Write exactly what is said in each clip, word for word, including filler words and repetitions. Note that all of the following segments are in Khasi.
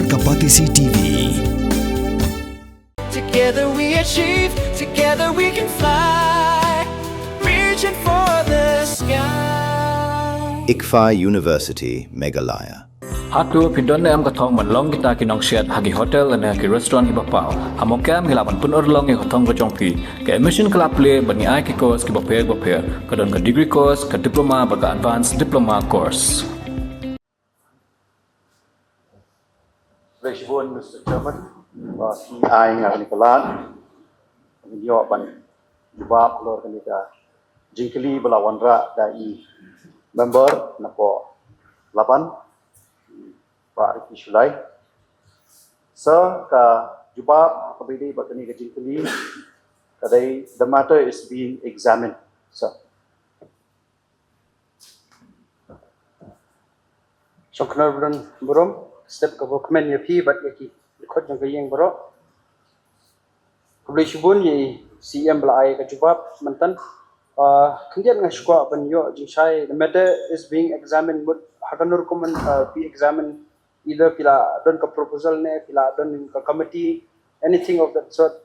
Ka Batesi T V. Together we achieve, together we can fly. Reaching for the sky. ICFAI University, Meghalaya. Hato phi don ne em ka thong ban long kita ki nongsiat ha ki hotel ne ha ki restaurant kiba paw? Ha Mawkyrwat ngi lah ban pynurlong ïa ka thong ka jong phi. Ka admission ka la plie bad ngi ai ki course kiba pher ba pher. Ka don ka degree course, ka diploma bad ka advanced diploma course. Khublei shibun Mister Chairman ba phi ai nga kane ka lad ban ïoh ban jubab halor kane ka jingkylli ba la wanrah da i member na pdeng Laban, Bah Ricky Shullai. Sa ka jubab kaba ïadei bad kane ka jingkylli ka dei, the matter is being examined. Sa Shong Knorr Brun Burom, step ka bokmen ïa phi bad ïa ki dkhot jong ka ïing baroh. Khublei shibun ïa i C M ba la ai ka jubab mynta. Ah, khyndiat nga sngewkwah ban ïoh jingshai, the matter is being examined, mut ha kano rukom, ah, phi examine, either phi la don ka proposal ne phi la don ka committee, anything of that sort.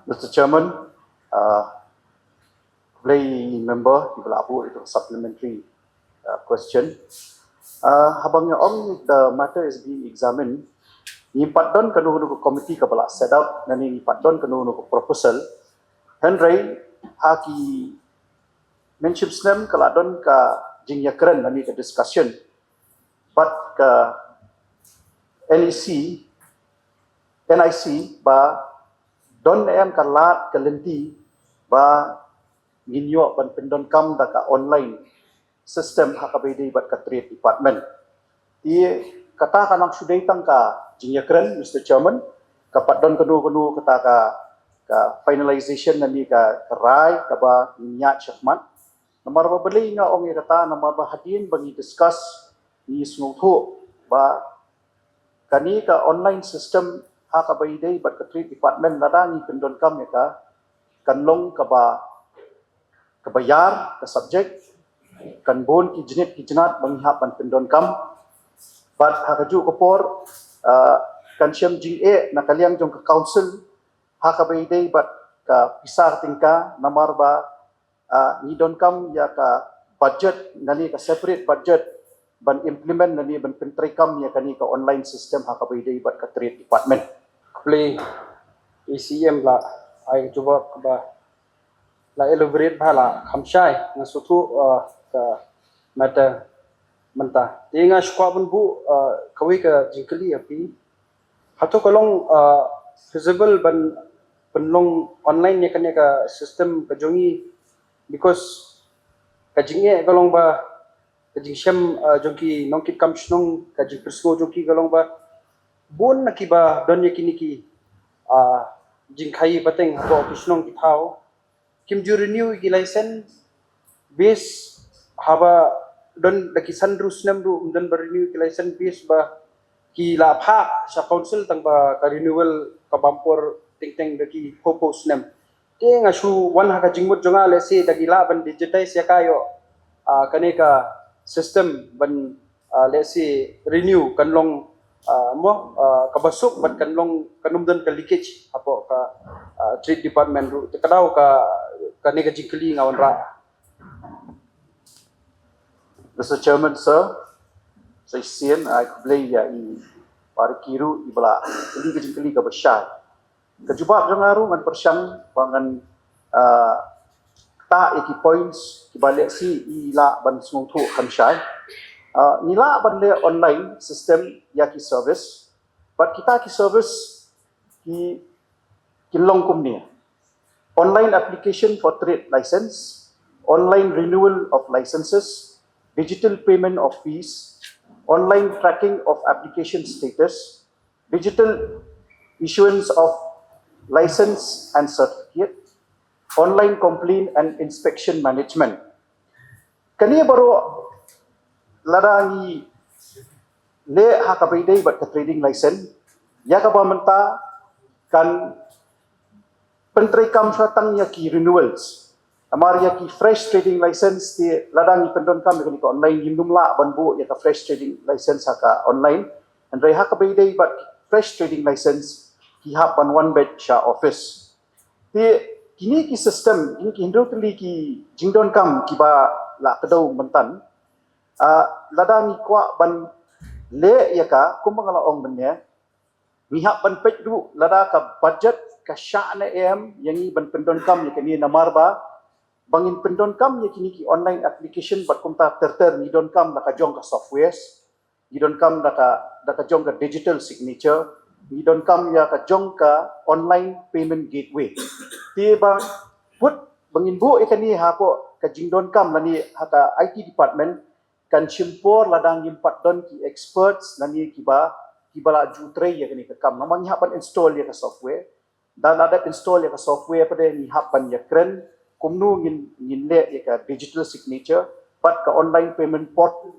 Mister Chairman, uh, khublei member kiba la buh ïa ka supplementary uh, question. Uh, haba nga ong the matter is being examined, ngim pat don kano kano ka committee kaba la set up, ne ngim pat don kano kano ka proposal. Hynrei ha ki mynshipsnem ka la don ka jingïakren ne ka discussion bad ka NEC, NIC ba don ne em ka lad ka lynti ba ngin ïoh ban pyndonkam da ka online system ha kaba ïadei bad ka Trade Department. Te kata ka nang shu dei tang ka jingïakren, Mister Chairman, ka pat don kano kano kata ka, ka finalization ne ka, ka rai kaba ngin ïaid shakhmat. Namar ba balei nga ong ïa kata, namar ba hadien ba ngi discuss, ngi sngewthuh ba kane ka online system ha kaba ïadei bad ka Trade Department, lada ngi pyndonkam ïa ka, kan long kaba, kaba ïar ka subject, kan bun ki jnit ki jnat ba ngi hap ban pyndonkam. Bad ha kajuh ka por, uh, kan shem jingeh na ka liang jong ka council ha kaba ïadei bad ka pisa ka tyngka, namar ba uh, ngi donkam ïa ka budget, ne ka separate budget ban implement ne ban pyntreikam ïa kane ka online system ha kaba ïadei bad ka Trade Department. Khublei ïa i C M ba la ai ka jubab kaba la elaborate bha, la kham shai, nga sngewthuh uh, ka matter mynta. Te nga sngewkwah ban buh uh, kawei ka jingkylli ïa phi. Hato ka long uh, feasible ban pynlong online ïa kane ka system ka jong ngi, because ka jingeh ka long ba ka jingshem uh, jong ki nongkitkam shnong, ka jingpyrsngew jong ki ka long ba bun na kiba don ïa kine ki uh, jingkhaïi pateng hapoh ki shnong ki thaw, kim ju renew ki license base, haba don da ki san ru snem ruh ym don ba renew ki license base ba ki la phah sha council tang ba ka renewal ka bam por teng teng da ki phew phew snem. Te nga shu wan ha ka jingmut jong nga, let's say da ki lah ban digitize ïa ka, ïoh uh, kane ka system ban uh, let's say renew kan long uh, mo uh, kaba suk bad kan long kan ym don ka leakage hapoh ka uh, Trade Department ruh. Te ka dei ka, kane ka jingkylli nga wanrah. Mister Chairman, sir, sa shisien ai khublei ïa i Bah Ricky ruh iba la kylli ka jingkylli kaba shai. Ka jubab jong nga ruh ngan pyrshang ba ngan uh, ktah ïa ki points kiba lehse i lah ban sngewthuh kham shai. Uh, ngi lah ban leh online system ïa ki service, bad kita ki service ki, ki long kumne: online application for trade license, online renewal of licenses, digital payment of fees, online tracking of application status, digital issuance of license and certificate, online complaint and inspection management. Kane baroh lada ngi leh ha kaba ïadei bad ka trading license, ïa kaba mynta kan pyntreikam shuwa tang ïa ki renewals. Namar ïa ki fresh trading license te lada ngi pyndonkam ïa kane ka online, ngim lah ban buh ïa ka fresh trading license ha ka online. Hynrei ha kaba ïadei bad fresh trading license ki hap ban wan beit sha office. Te kine ki system, kine ki hynriew tylli ki jingdonkam kiba la kdew mynta, ah, lada ngi kwah ban leh ïa ka kumba nga la ong mynne, ngi hap ban peit ruh lada ka budget ka shah ne em ïa ngi ban pyndonkam ïa kane, namar ba ba ngin pyndonkam ïa kine ki online application bad kumta ter ter ngi donkam da ka jong ka software, ngi donkam da ka, da ka jong ka digital signature, ngi donkam ïa ka jong ka online payment gateway. Te ba put ba ngin buh ïa kane hapoh ka jingdonkam lane ha ka I T department, kan shim por lada ngim pat don ki experts lane kiba, kiba la ju trei ïa kane ka kam. Namar ngi hap ban install ïa ka software. Da la dep install ïa ka software pat de ngi hap ban ïakren kumno ngin, ngin leh ïa ka digital signature bad ka online payment portal.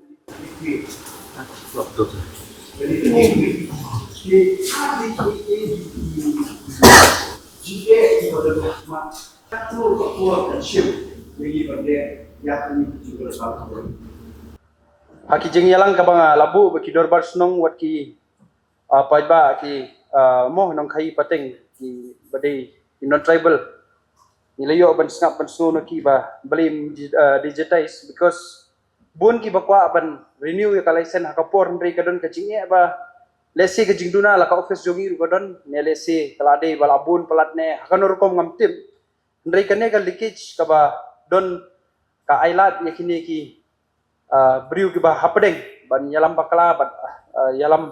Ha ki jingïalang kaba nga la buh bad ki dorbar shnong, wat ki, ah, paidbah ki, ah, mo nongkhaïi pateng kiba dei ki non tribal, ngi la ïoh ban sngap ban sngew na ki ba balei, ah, digitize, because bun kiba kwah ban renew ïa ka license ha ka por, hynrei ka don ka jingeh ba lehse ka jingduna la ka office jong ngi ruh ka don, ne lehse ka la dei ba la bun palat ne ha kano rukom ngam tip. Hynrei kane ka leakage kaba don ka ailad ïa kine ki, ah, briew kiba hapdeng ban ïalam bakla bad, ah, ïalam,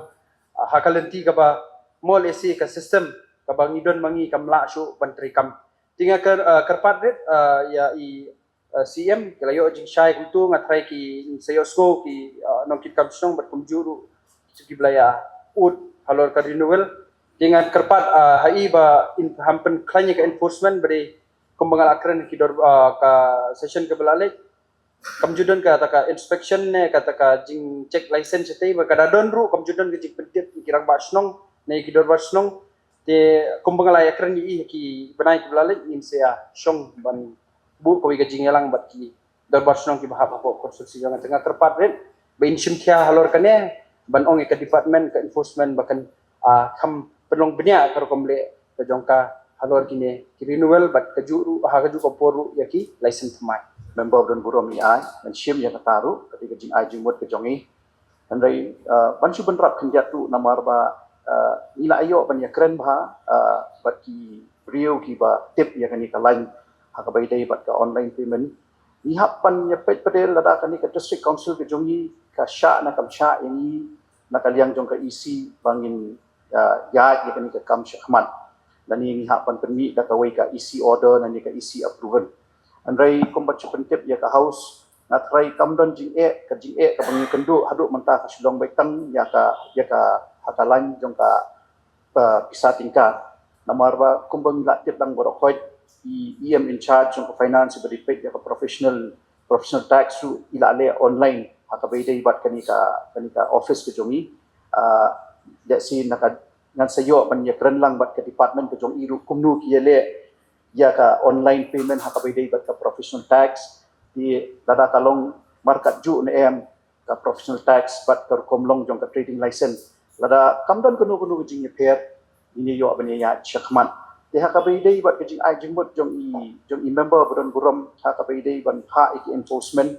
ah, ha ka lynti kaba mo lehse ka system kaba ngi don ma ngi kam lah shuh ban treikam. Te nga kyr-, ah, kyrpad rit, ah, ïa i, ah, C M, ki la ïoh jingshai kumta, nga tharai ki sa ïohsngew ki, ah, nongkitkam shnong bad kumjuh ruh kiba la ïa ud halor ka renewal. Te nga kyrpad, ah, ha i ba in, ham pynkhlaiñ ïa ka enforcement ba dei kumba nga la kren ki dor, ah, ka session kaba la leit. Kam ju don kata ka inspection ne kata ka jingcheck license te ba ka da don ruh kam ju don ka jingpyntip ki rangbah shnong ne ki dorbar shnong. Te kumba nga la ïakren ïa i ha ki bnai kiba la leit, ngin sa ïa shong ban buh kawei ka jingïalang bad ki dorbar shnong kiba hap hapoh constituency jong nga. Te nga kyrpad rit ba in shim khia halor kane, ban ong ïa ka department ka enforcement ba kan, ah, kham pynlong bniah ka rukom leh ka jong ka halor kine ki renewal bad kajuh ruh, ha kajuh ka por ruh ïa ki license thymmai. Member ba don burom, i ai, ngan shim ïa kata ruh, ka dei ka jingai jingmut ka jong i. Hynrei, ah, ban shu bynrap khyndiat ruh namar ba, ah, ngi la ïoh ban ïakren bha, ah, bad ki briew kiba tip ïa kane ka lain ha kaba ïadei bad ka online payment. Ngi hap ban ïa peit pat de lada kane ka District Council ka jong ngi ka shah ne kam shah ïa ngi na ka liang jong ka E C ba ngin, ah, ïaid ïa kane ka kam shakhmat. Lane ngi hap ban pynmih da kawei ka E C order lane ka E C approval. Hynrei kumba shu pyntip ïa ka House, nga tharai kam don jingeh, ka jingeh kaba ngi kynduh haduh mynta ka shu long beit tang ïa ka, ïa ka ha ka lain jong ka, ah, pisa tyngka. Namar ba kumba ngi la tip lang baroh khoit, i E M in charge jong ka finance ba dei peit ïa ka professional, professional tax ruh i la leh online ha kaba ïadei bad kane ka, kane ka office ka jong i. Ah, ïa shi na ka ngan sa ïoh ban ïakren lang bad ka department ka jong i ruh kumno ki ïaleh ïa ka online payment ha kaba ïadei bad ka professional tax. Te lada ka long markat juh ne em ka professional tax bad ka rukom long jong ka trading license. Lada kam don kano kano ka jingïapher, ngin ïoh ban ïa shakhmat. Te ha kaba ïadei bad ka jingai jingmut jong i, jong i member ba don burom ha kaba ïadei ban phah ïa ki enforcement,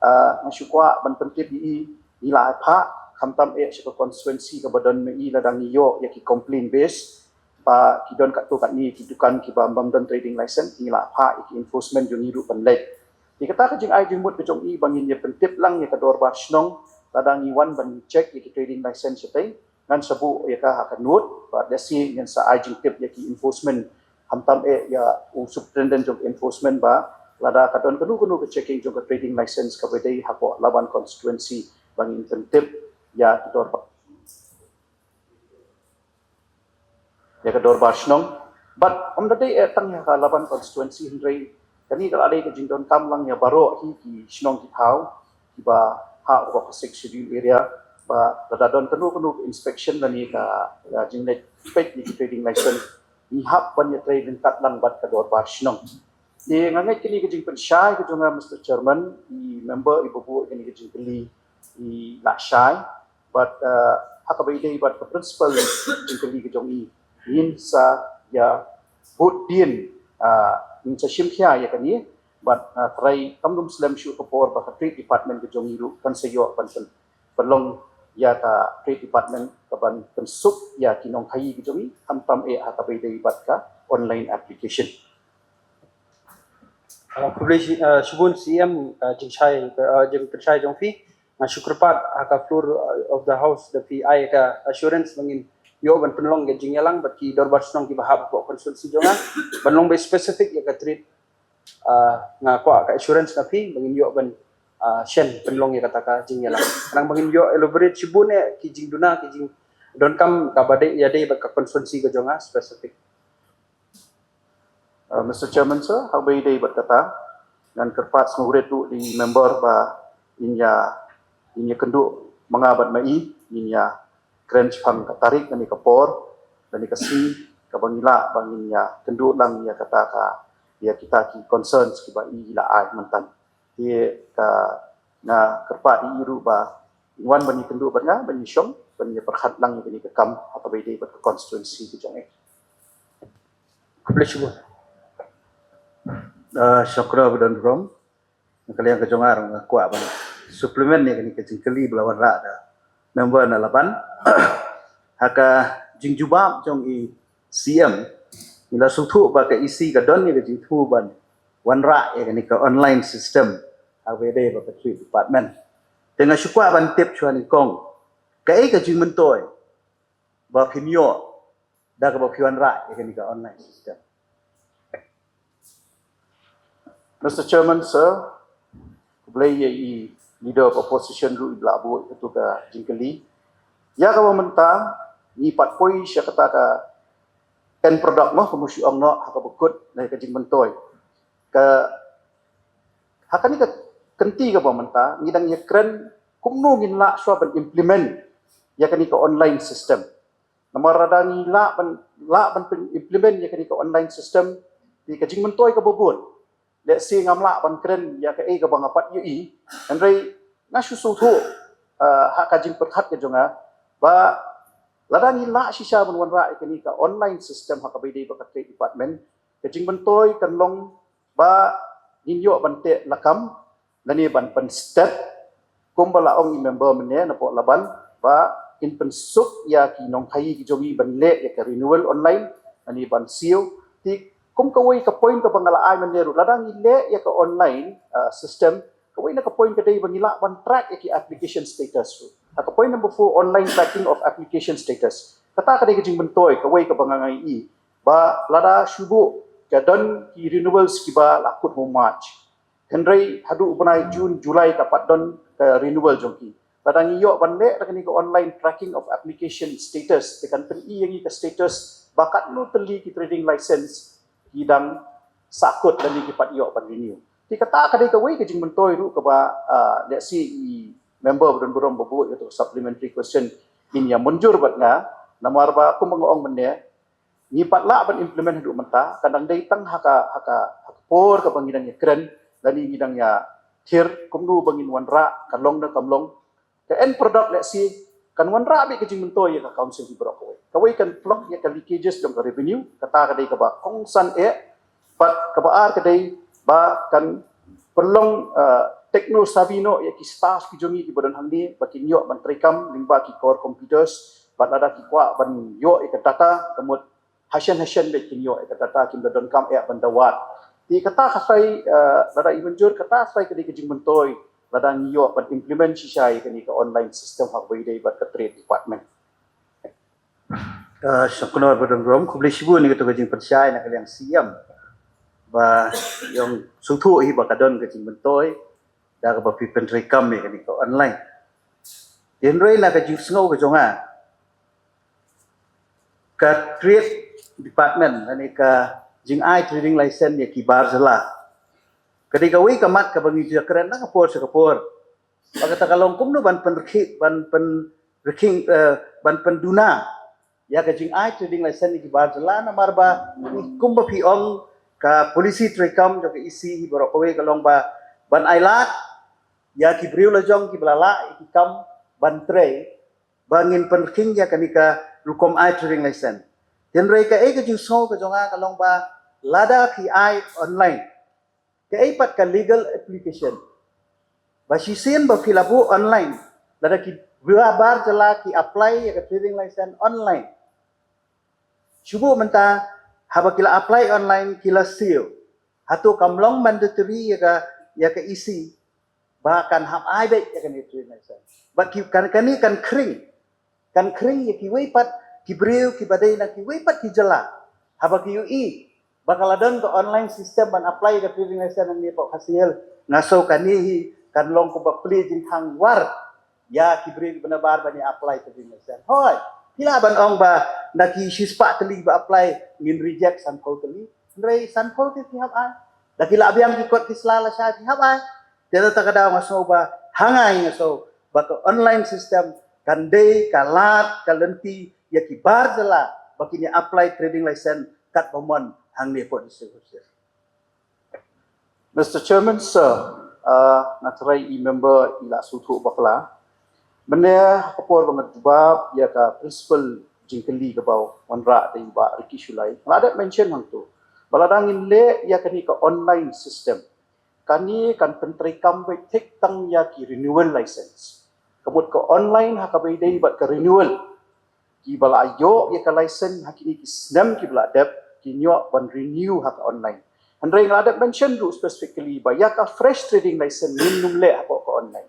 ah, nga shu kwah ban pyntip ïa i, ngi la phah khamtam eh sha ka constituency kaba don ma i lada ngi ïoh ïa ki complaint base ba ki don katto katne ki dukan kiba ym don trading license, ngi la phah ïa ki enforcement jong ngi ruh ban leit. Te kata ka jingai jingmut ka jong i ba ngin ïa pyntip lang ïa ka dorbar shnong lada ngi wan ban check ïa ki trading license shatei, ngan sa buh ïa ka ha ka note, bad lehse ngan sa ai jingtip ïa ki enforcement, khamtam eh ïa u superintendent jong enforcement ba lada ka don kano kano ka checking jong ka trading license kaba dei hapoh Laban constituency ba ngin pyntip ïa ki dorbar, ïa ka dorbar shnong. Bad ym da dei eh tang ïa ka Laban constituency, hynrei kane ka la dei ka jingdonkam lang ïa baroh hi ki shnong ki thaw kiba ha u ka Sixth Schedule area, ba lada don kano kano ka inspection lane ka, ka jingleit peit ïa ki trading license, ngi hap ban ïatrei ryngkat lang bad ka dorbar shnong. Te nga ngeit kane ka jingpynshai ka jong nga, Mister Chairman, i member iba buh kane ka jingkylli i la shai, bad, eh, ha kaba ïadei bad ka principal jingkylli ka jong i, ngin sa ïa bud dien, eh, ngin sa shim khia ïa kane, bad, eh, trai kam dum slem shuh ka por ba ka Trade Department ka jong i ruh kan sa ïoh ban pyn- pynlong ïa ka Trade Department ka ban pynsuk ïa ki nongkhaïi ki jong i, khamtam eh ha kaba ïadei bad ka online application. Ah, khublei shi-, ah, shibun C M, ah, jingshai, ah, jingpynshai jong phi. Nga shu kyrpad ha ka floor, ah, of the house da phi ai ka assurance ba ngin ïoh ban pynlong ka jingïalang bad ki dorbar shnong kiba hap hapoh constituency jong nga. Ban long ba specific ïa ka trade, ah, nga kwah ka assurance na phi ba ngin ïoh ban, ah, shen pynlong ïa kata ka jingïalang. Nang ba ngin ïoh elaborate shibun eh ki jingduna, ki jingdonkam kaba dei ïadei bad ka constituency ka jong nga specific. Uh, Mister Chairman, sir, ha kaba ïadei bad kata, ngan kyrpad sngewrit ruh ïa i member ba ngin ïa, ngin ïa kynduh ma nga bad ma i, ngin ïa kren shaphang ka tarik lane ka por lane ka sngi kaba ngi lah ba ngin ïa kynduh lang ïa kata ka, ïa kita ki concerns kiba i la ai mynta. Te ka, nga kyrpad ïa i ruh ba in wan ban ïakynduh bad nga, ban ïashong, ban ïapyrkhat lang ïa kane ka kam ha kaba ïadei bad ka constituency ka jong i. Khublei shibun. Ah, shukran ba don burom. Na ka liang ka jong nga ruh nga kwah ban supplement ïa kane ka jingkylli ba la wanrah da member na Laban. Ha ka jingjubab jong i C M, ngi la sngewthuh ba ka E C ka don ïa ka jingthmu ban wanrah ïa kane ka online system ha kaba ïadei bad ka Trade Department. Te nga shu kwah ban tip shuwa nyngkong, kaei ka jingmyntoi ba phin ïoh da kaba phi wanrah ïa kane ka online system? Mister Chairman, sir, khublei ïa i Leader of Opposition ruh iba la buh ïa katu ka jingkylli. Ïa kaba mynta ngi pat poi sha kata ka end product, mo, kumba shu ong noh ha kaba kut, na ka jingmyntoi. Ka, ha kane ka kynti kaba mynta ngi dang ïakren kumno ngin lah shuwa ban implement ïa kane ka online system. Namar lada ngi lah ban, lah ban pyn-, implement ïa kane ka online system, te ka jingmyntoi kaba bun, let's say, ngam lah ban kren ïa kaei kaba nga pat ïohi. Hynrei nga shu sngewthuh, ah, ha ka jingpyrkhat ka jong nga ba lada ngi lah shisha ban wanrah ïa kane ka online system ha kaba ïadei bad ka Trade Department, ka jingmyntoi kan long ba ngin ïoh ban teh lakam lane ban pynstet, kumba la ong i member mynne na pdeng Laban, ba kin pynsuk ïa ki nongkhaïi ki jong ngi ban leh ïa ka renewal online lane ban siew. Te kum kawei ka point kaba nga la ai mynne ruh, lada ngi leh ïa ka online, ah, system, kawei na ka point ka dei ba ngi lah ban track ïa ki application status ruh. Ha ka point number four, online tracking of application status. Kata ka dei ka jingmyntoi kawei kaba nga ïohi ba lada shu buh ka don ki renewals kiba la kut ha u March, hynrei haduh u bnai June, July ka pat don ka renewal jong ki. Lada ngi ïoh ban leh da kane ka online tracking of application status, te kan pyni ïa ngi ka status ba katno tylli ki trading license ki dang sahkut lane ki pat ïoh ban renew. Te kata ka dei kawei ka jingmyntoi ruh kaba, ah, let's say, i member ba don burom ba buh ïa katu ka supplementary question in ïa mynjur bad nga, namar ba kumba nga ong mynne, ngi pat lah ban implement haduh mynta, ka dang dei tang ha ka, ha ka, ha ka por kaba ngi dang ïakren lane ngi dang ïathir kumno ba ngin wanrah, ka long ne kam long. Ka end product, let's say, kan wanrah beit ka jingmyntoi ïa ka council hi baroh kawei. Kawei kan plug ïa ka leakages jong ka revenue, kata ka dei kaba kongsan eh, bad kaba ar ka dei ba kan pynlong, eh, techno savvy noh ïa ki staff ki jong ngi kiba don hangne, ba kin ïoh ban treikam lyngba ki core computers, bad lada ki kwah ban ïoh ïa ka data, ka mut hashen hashen beit kin ïoh ïa ka data, kim da donkam eh ban da wad. Te kata ka trai, eh, lada i mynjur, kata ka trai ka dei ka jingmyntoi lada ngi ïoh ban implement shisha ïa kane ka online system ha kaba ïadei bad ka Trade Department. Ah, shukor ba don burom, khublei shibun ïa katu ka jingpynshai na ka liang C M. Ba ïong sngewthuh hi ba ka don ka jingmyntoi da kaba phi pyntreikam ïa kane ka online. Hynrei na ka jingsngew ka jong nga, ka Trade Department lane ka jingai trading license ïa ki bar jylla, ka dei kawei ka mat kaba ngi ju ïakren na ka por sha ka por. Ba kata ka long kumno ban pynrkhie, ban pynrkhie, eh, ban pynduna ïa ka jingai trading license ïa ki bar jylla, namar ba kumba phi ong, Ka policy treikam jong ka E C hi baroh kawei ka long ba ban ailad ïa ki briew la jong kiba la lah ïa ki kam ban trei ba ngin pynkhing ïa kane ka rukom ai trading license. Hynrei kaei ka jingsngew ka jong nga ka long ba lada ki ai online, kaei pat ka legal application ba shisien ba phi la buh online, lada ki bar jylla ki apply ïa ka trading license online. Shu buh mynta, haba ki la apply online ki la siew. Hato kam long mandatory ïa ka, ïa ka E C ba kan hap ai beit ïa kane ka trading license? Bad ki kan, kane kan khring, kan khring ïa kiwei pat ki briew kiba dei na kiwei pat ki jylla. Haba ki ïohi ba ka la don ka online system ban apply ïa ka trading license hangne hapoh Khasi Hills, nga sngew kane hi kan long kaba plie jingkhang war ïa ki briew kiba nabar ban ïa apply trading license. Hooid, phi lah ban ong ba na ki shispah tylli ba apply ngin reject sanphew tylli. Hynrei sanphew te phi hap ai. Da ki lah biang ki kot ki sla lashai phi hap ai. Te da ta ka daw nga sngew ba, ha nga hi nga sngew ba ka online system kan dei ka lad ka lynti ïa ki bar jylla ba kin ïa apply trading license katba mon hangne hapoh District Khasi Hills. Mister Chairman, sir, uh, nga tharai i member i la sngewthuh bakla. Mynne ha ka por ba nga jubab ïa ka principal jingkylli kaba wanrah da i Bah Ricky Shullai, nga la dep mention hangto ba lada ngin leh ïa kane ka online system, kane kan pyntreikam beit thik tang ïa ki renewal license. Ka mut ka online ha kaba ïadei bad ka renewal, kiba la ïoh ïa ka license ha kine ki snem kiba la dep, kin ïoh ban renew ha ka online. Hynrei nga la dep mention ruh specifically ba ïa ka fresh trading license ngim nym leh hapoh ka online.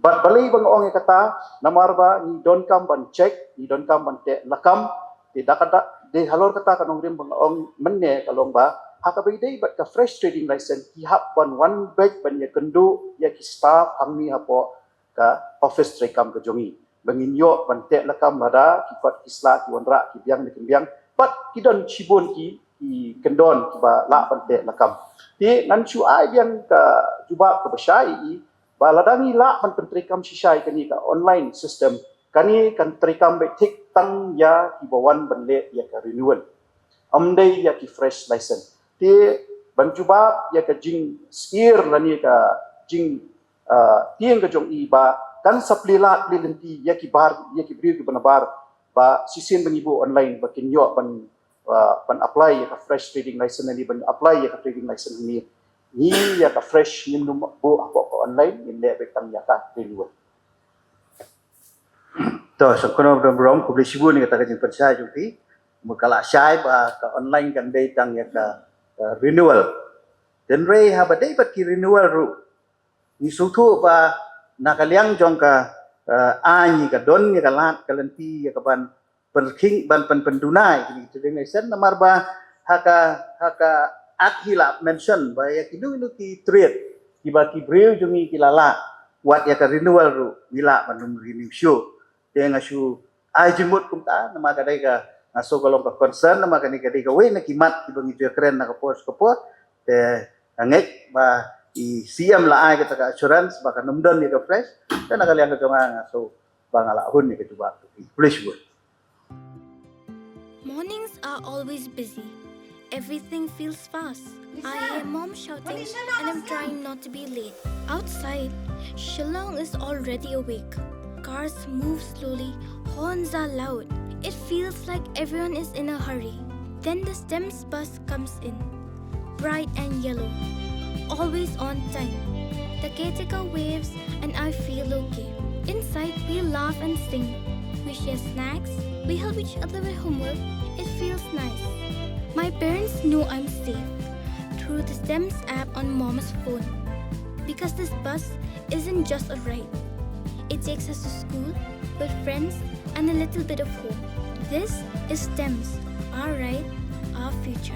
Bad balei ba nga ong ïa kata? Namar ba ngi donkam ban check, ngi donkam ban teh lakam. Te da kata, dei halor kata ka nongrim ba nga ong mynne ka long ba ha kaba ïadei bad ka fresh trading license, ki hap ban wan beit ban ïakynduh ïa ki staff hangne hapoh ka office treikam ka jong ngi ba ngin ïoh ban teh lakam lada ki kot ki sla ki wanrah ki biang ne kim biang. Bad ki don shibun ki, ki kyndon kiba lah ban teh lakam. Te ngan shu ai biang ka jubab kaba shai ïa i ba lada ngi lah ban pyntreikam shisha ïa kane ka online system, kane kan treikam beit thik tang ïa kiba wan ban leh ïa ka renewal, ym dei ïa ki fresh license. Te ban jubab ïa ka jingsyier lane ka jing, uh, tieng ka jong i ba kan sa plie lad plie lynti ïa ki bar, ïa ki briew kiba nabar ba shisien ba ngi buh online ba kin ïoh ban, uh, ban apply ïa ka fresh trading license ne ban apply ïa ka trading license ne. Ngi ïa ka fresh ngin nym buh hapoh ka online, ngin leh beit tang ïa ka renewal. To, sngewbha ban burom, khublei shibun ïa kata ka jingpynshai jong phi. Mut ka la shai ba ka online kan dei tang ïa ka, uh, renewal. Hynrei haba dei bad ki renewal ruh, ngi sngewthuh ba na ka liang jong ka, uh, aiñ ka don ïa ka lad ka lynti ïa ka ban pynkhing ban pyn, pynduna ïa kine ki trading license namar ba ha ka, ha ka act hi la mention ba ïa kino kino ki trade kiba ki briew jong ngi ki la lah, wat ïa ka renewal ruh ngi lah ban nym renew shuh. Te nga shu ai jingmut kumta namar ka dei ka, nga sngew ka long ka concern namar kane ka dei kawei na ki mat kiba ngi ju kren na ka por sha ka por. Te nga ngeit ba i C M la ai kata ka assurance ba kan nym don ïa ka fresh. Te na ka liang ka jong nga nga sngew ba nga la hun ïa ka jubab. Khublei shibun. Mornings are always busy. Everything feels fast. I hear mom shouting and I'm trying not to be late. Outside, Shillong is already awake. Cars move slowly, horns are loud. It feels like everyone is in a hurry. Then the STEMS bus comes in, bright and yellow, always on time. The caretaker waves and I feel okay. Inside, we laugh and sing. We share snacks, we help each other with homework. It feels nice. My parents know I'm safe through the STEMS app on mom's phone. Because this bus isn't just a ride, it takes us to school, with friends, and a little bit of home. This is STEMS, our ride, our future.